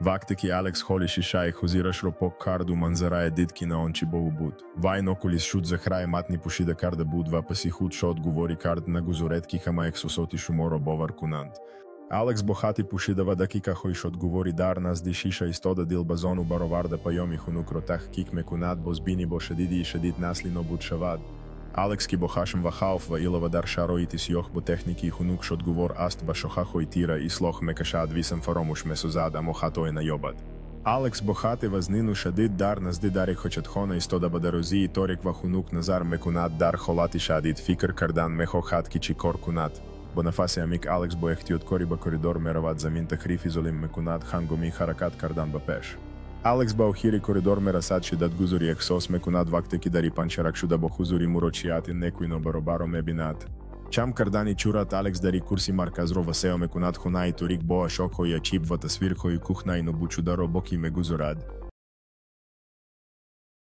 Вақте ки Алекс холи шишаи ҳузирашро пок карду, манзарае дид, ки на он чӣ бову буд. Вай нокулис шуд, захраи матни пӯшида карда буд ва паси худ шодгуворӣ кард: «Нагузоред, ки ҳама эҳсосоти шуморо бовар кунанд». Алекс бо хати пӯшида ва дақиқаҳои шодгуворӣ дар назди шиша истода, дил ба зону бароварда, паёми хунукро таҳқиқ мекунад: «Бозбинӣ бо шадиди шадид насли нобуд шавад». Алекс, ки бо хашм ва хавф ва илова дар шароити сиёҳ бо техникии хунук шодгувор аст, ба шохаҳои тира ислоҳ мекашад, висм фаромӯш месозад, аммо хатое наёбад. Алекс бо хати вазнину шадид дар назди дари ҳоҷатхона истода, ба дарозии торик ва хунук назар мекунад, дар ҳолати шадид фикр кардан мехоҳад, ки чӣ кор кунад. Бо нафаси амиқ Алекс бо эҳтиёткорӣ ба коридор меравад. Замин таҳрифи золим мекунад ҳангоми ҳаракат кардан ба пеш. Алекс ба охири коридор мерасад, шиддатгузорӣ эҳсос мекунад, вақте ки дари панчаракшуда бо ҳузури муроҷиати некуи нобаробарро мебинад. Чам кардани чурат Алекс дари курси марказро васеъ мекунад, хонаи торик бо ашёҳои аҷиб ва тасвирҳои кӯҳнаи нобудшударо боқӣ мегузорад.